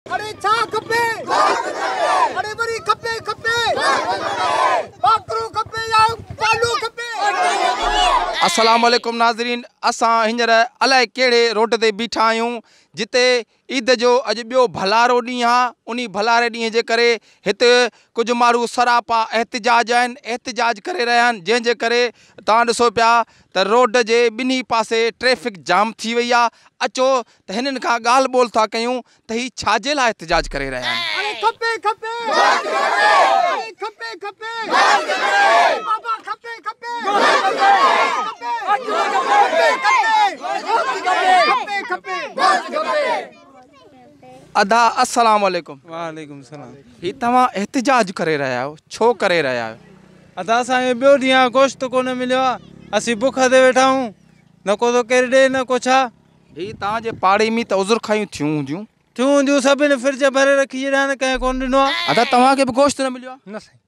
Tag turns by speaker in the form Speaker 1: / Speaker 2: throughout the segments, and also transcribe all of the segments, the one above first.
Speaker 1: اڙي ڇا کپي؟ اڙي وري کپي کپي ٻاڪرو کپي يا پالو کپي.
Speaker 2: السلام عليڪم ناظرين اسان هينئر الائي ڪهڙي روڊ تي بيٺا آهيون جتي عيد جو اڄ ٻيو ڀلارو ڏينهن آ انهي ڀلاري ڏينهن جي ڪري هت ڪجهه ماڻهو سراپا احتجاج آهن احتجاج ڪري رهيا آهن جنهن جي ڪري توهان ڏسو پيا ته روڊ جي ٻنهي پاسي ٽريفڪ جام ٿي وئي آ اچو ته هنن کان ڳالهه ٻولهه ٿا ڪيون ته هي ڇا جي لاء احتجاج ڪري رهيا آهن.
Speaker 1: اڙي کپي کپي اڙي کپي کپي بابا کپي کپي کپي کپي کپي.
Speaker 2: ادا السلام عليڪم.
Speaker 3: وعليڪم السلام.
Speaker 2: هي توهان احتجاج ڪري رهيا آهيو ڇو ڪري رهيا آهيو؟
Speaker 3: ادا اسان کي ٻيو ڏينهن آ گوشت ڪونه مليو آ اسين بک تي ويٺا آهيون نه ڪو ٿو ڪير ڏي نه ڪو ڇا.
Speaker 2: هي توهان جي پاڙي ۾ ته عذرخواهيون ٿيون هونديون.
Speaker 3: ٿيون هونديون سڀني فرج ڀري رکي ڇڏيا آهن ڪنهن ڪونه ڏنو آهي.
Speaker 2: ادا توهان کي به گوشت نه مليو آهي؟
Speaker 4: نه سائين.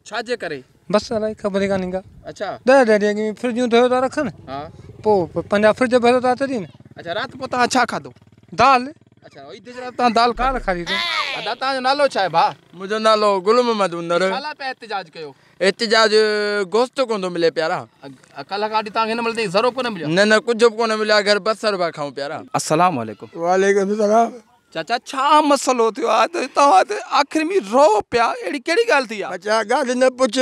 Speaker 2: ڇا جي ڪري؟
Speaker 4: بس الائي خبر ئي ڪانهي ڪا.
Speaker 2: اڇا.
Speaker 4: ڏهه ڏهه ڏينهن اڳ ۾ فرجون ڌوئي ٿا رکن.
Speaker 2: ها.
Speaker 4: پوء پنهنجا فرج ڀري ٿا ڇڏين.
Speaker 2: اڇا رات پوء توهان ڇا کاڌو؟
Speaker 4: دال.
Speaker 2: اڇا عيد جي رات توهان دال
Speaker 4: دال کاڌي.
Speaker 2: ادا توهان جو نالو ڇا آهي ڀاء؟
Speaker 5: منهنجو نالو گل محمد هوندر.
Speaker 2: ڇا لاء پيا احتجاج ڪيو؟
Speaker 5: احتجاج گوشت ڪونه ٿو ملي پيارا.
Speaker 2: ڪلهه کان وٺي توهان کي هن مهل تائين ذرو ڪونه مليو آهي؟
Speaker 5: نه نه ڪجهه به ڪونه مليو آهي گهر بصر پيا کائون پيارا.
Speaker 2: السلام عليڪم.
Speaker 6: وعليڪم السلام.
Speaker 2: چاچا ڇا مسئلو ٿيو آهي ته توهان ته آخر ۾ روئو پيا اهڙي ڪهڙي ڳالهه ٿي آهي؟
Speaker 6: ٻچا ڳالهه نه پڇ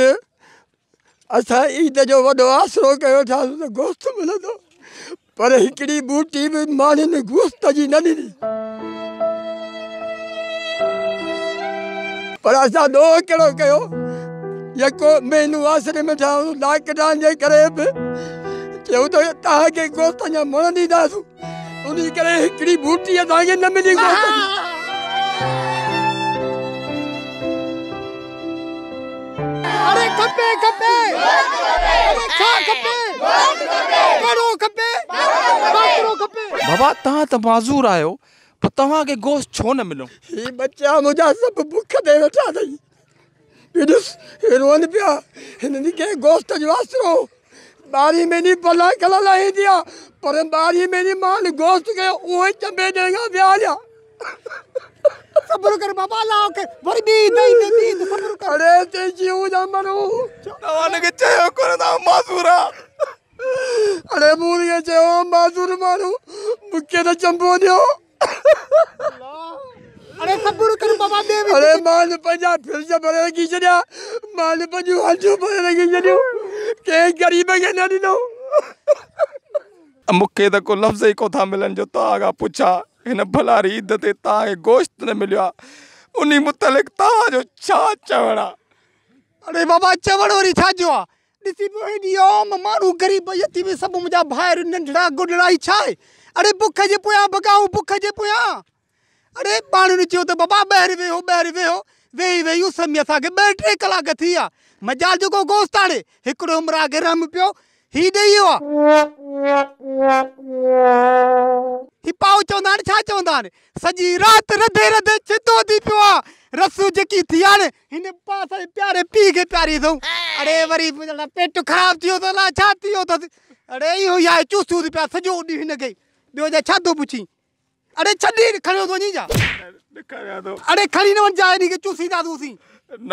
Speaker 6: اسان عيد جو وڏو آسرو ڪيو ٿاسون ته گوشت ملندو پر هڪڙي ٻوٽي به ماڻهن گوشت جي نه ڏني. پر اسان ڏوهه ڪهڙو ڪيو؟ يڪو مهينو آسري ۾ ٺاهيو لاڪ ڊائون جي ڪري به چيو ته توهان کي گوشت اڃا مڻ ڏينداسون انهي ڪري هڪڙي ٻوٽي اسان کي نه ملي گوشت جي.
Speaker 1: اڙي کپي کپي اڙي ڇا کپي ڪهڙو کپي ٻاڪرو کپي.
Speaker 2: بابا توهان ته معذور آهيو پر توهان کي گوشت ڇو نه مليو؟
Speaker 6: هي ٻچا منهنجا سڀ بک تي ويٺا اٿئي هي ڏس هي روئن پيا هنن کي گوشت جو آسرو هو ٻارهين مهيني بلا کلڻ لاء ايندي آ پر ٻارهين مهيني مان گوشت کي اهو ئي چنبي ڏيڻ کان ويا هليا.
Speaker 1: صبر ڪر بابا الله کي وري ٻي عيد ايندي ٻي عيد صبر ڪر.
Speaker 6: اڙي تي جيئون يا مرون.
Speaker 2: توهان هن کي چيو ڪونه ته آئون معذور آهيان.
Speaker 6: اڙي مون هن کي چيو آئون معذور ماڻهو مون کي ته چنبو ڏيو.
Speaker 1: اڙي صبر ڪر بابا ٻي
Speaker 6: وچ. اڙي مان پنهنجا فرج ڀري رکي ڇڏيا مان پنهنجون هنجون ڀري رکي ڇڏيون ڪنهن غريب کي نه ڏنو.
Speaker 2: مون کي ته ڪو لفظ ئي ڪو ٿا ملن جو توهان کان پڇان هن ڀلاري عيد تي توهان کي گوشت نه مليو آهي انهي متعلق توهان جو ڇا چوڻ آهي.
Speaker 1: اڙي بابا چوڻ وري ڇا جو آ ڏسي پيو هيڏي عام ماڻهو غريب يتيم سڀ منهنجا ڀائر ننڍڙا گڏڙا هي ڇا آهي اڙي بک جي پويان ڀڳا آهيون بک جي پويان اڙي ماڻهن چيو ته بابا ٻاهر ويهو ٻاهر ويهو ويهي ويهي اس ۾ اسان کي ٻه ٽي ڪلاڪ ٿي ويا مجال جو ڪو گوشت آڻي هڪڙو همراهه کي رحم پيو هي ڏئي ويو آ هي پاء چوندا آهن ڇا چوندا آهن سڄي رات رڌي رڌي ڇتو ٿي پيو آ رس جيڪي ٿي آ نه هن پاء اسان جي پياري پيء کي پياري اٿئون اڙي وري پيٽ خراب ٿي ويو اٿس الاء ڇا ٿي ويو اٿس اڙي اهو ئي آهي چوسيون ٿي پيا سڄو ڏينهن هن کي ٻيو جا ڇا ٿو پڇين اڙي ڇڏ کڻيو ٿو وڃين جا اڙي کڻي نه وڃ جا هن کي چوسينداسون اسين.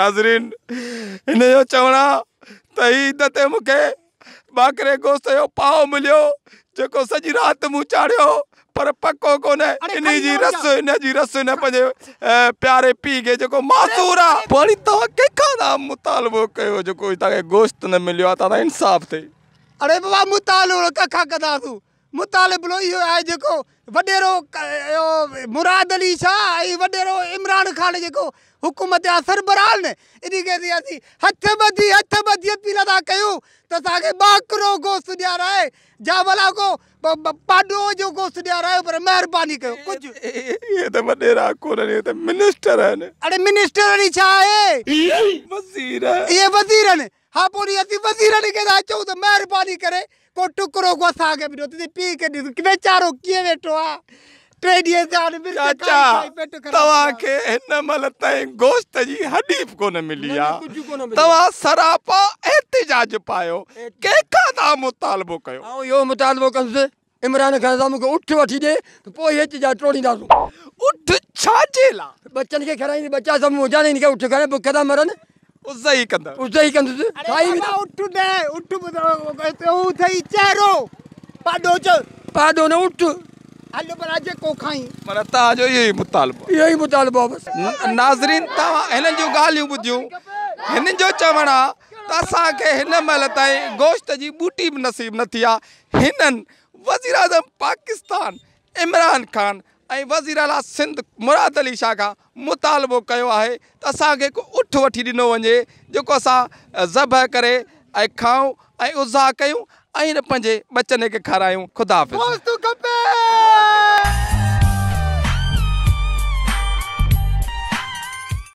Speaker 2: ناظرين هن جو چوڻ آ ته هي عيد تي مون کي ٻاڪري گوشت جو پاء مليو جيڪو سڄي رات مون چاڙهيو پر پڪو ڪونه انهي جي رس ان جي رس هن پنهنجي پياري پيء کي جيڪو معذور آ. پوء هاڻي توهان ڪنهن کان ٿا مطالبو ڪيو جيڪو توهان کي گوشت نه مليو آ توهان سان انصاف ٿئي.
Speaker 1: اڙي بابا مطالبو ڪنهن کان ڪنداسون مطالبو اهو آهي جيڪو وڏيرو اهو مراد علي شاهه ۽ وڏيرو عمران خان جيڪو حڪومت جا سربراهه آهن انهي کي اسين هٿ ٻڌي هٿ ٻڌي اپيل ٿا ڪيون ته اسان کي ٻاڪرو گوشت ڏيارائي جا ڀلا ڪو پاڏو جو گوشت ڏيارايو پر مهرباني ڪيو ڪجهه.
Speaker 2: اهي ته وڏيرا ڪونهن اهي ته منسٽر آهن.
Speaker 1: اڙي منسٽر وري ڇا آهي؟
Speaker 2: وزير.
Speaker 1: اهي وزير آهن. ها پوء وري اسين وزيرن کي ٿا چئون ته مهرباني ڪري ڪو ٽڪرو ڪو اسان کي به ڏيو ته پيء کي ڏس ويچارو ڪيئن ويٺو آ ٽي ڏينهن ٿيا آهن مرچ کائي
Speaker 2: چاچا
Speaker 1: کائي پيٽ خراب ٿي
Speaker 2: توهان
Speaker 1: ويو آ.
Speaker 2: کي هن مهل تائين گوشت جي هڏي به ڪونه ملي آ توهان سراپا احتجاج پايو ڪنهن کان توهان مطالبو ڪيو.
Speaker 6: آئون اهو مطالبو ڪندس عمران خان صاحب مون کي اٺ وٺي ڏي ته پوء احتجاج ٽوڙينداسون.
Speaker 2: اٺ ڇا جي لا؟
Speaker 6: ٻچن کي کارائيندي، ٻچا سڀ منهنجا آهن، هن کي اٺ کارائي بک ٿا مرن.
Speaker 2: عز ئي ڪندس.
Speaker 6: عز ئي ڪندس. کائي ويندا.
Speaker 1: اٺ نه، اٺ هو اٿئي چهرو پاڏو چ.
Speaker 6: پاڏو نه اٺ.
Speaker 1: هل ڀلا جيڪو کائين.
Speaker 2: معنيٰ توهان جو اهو ئي مطالبو
Speaker 6: آهي. اهو ئي مطالبو آهي بس.
Speaker 2: ناظرين توهان هنن جون ڳالهيون ٻڌيون. هنن جو چوڻ آهي ته اسان کي هن مهل تائين گوشت جي ٻوٽي به نصيب نه ٿي آهي. هنن وزيراعظم پاڪستان عمران خان ۽ وزيراعليٰ سنڌ مراد علي شاهه کان مطالبو ڪيو آهي ته اسان کي هڪ اٺ وٺي ڏنو وڃي جيڪو اسان ذبح ڪري ۽ کائون ۽ اضحيٰ ڪيون ۽ پنهنجي ٻچن کي کارايون خدا حافظ.
Speaker 1: گوشت کپي.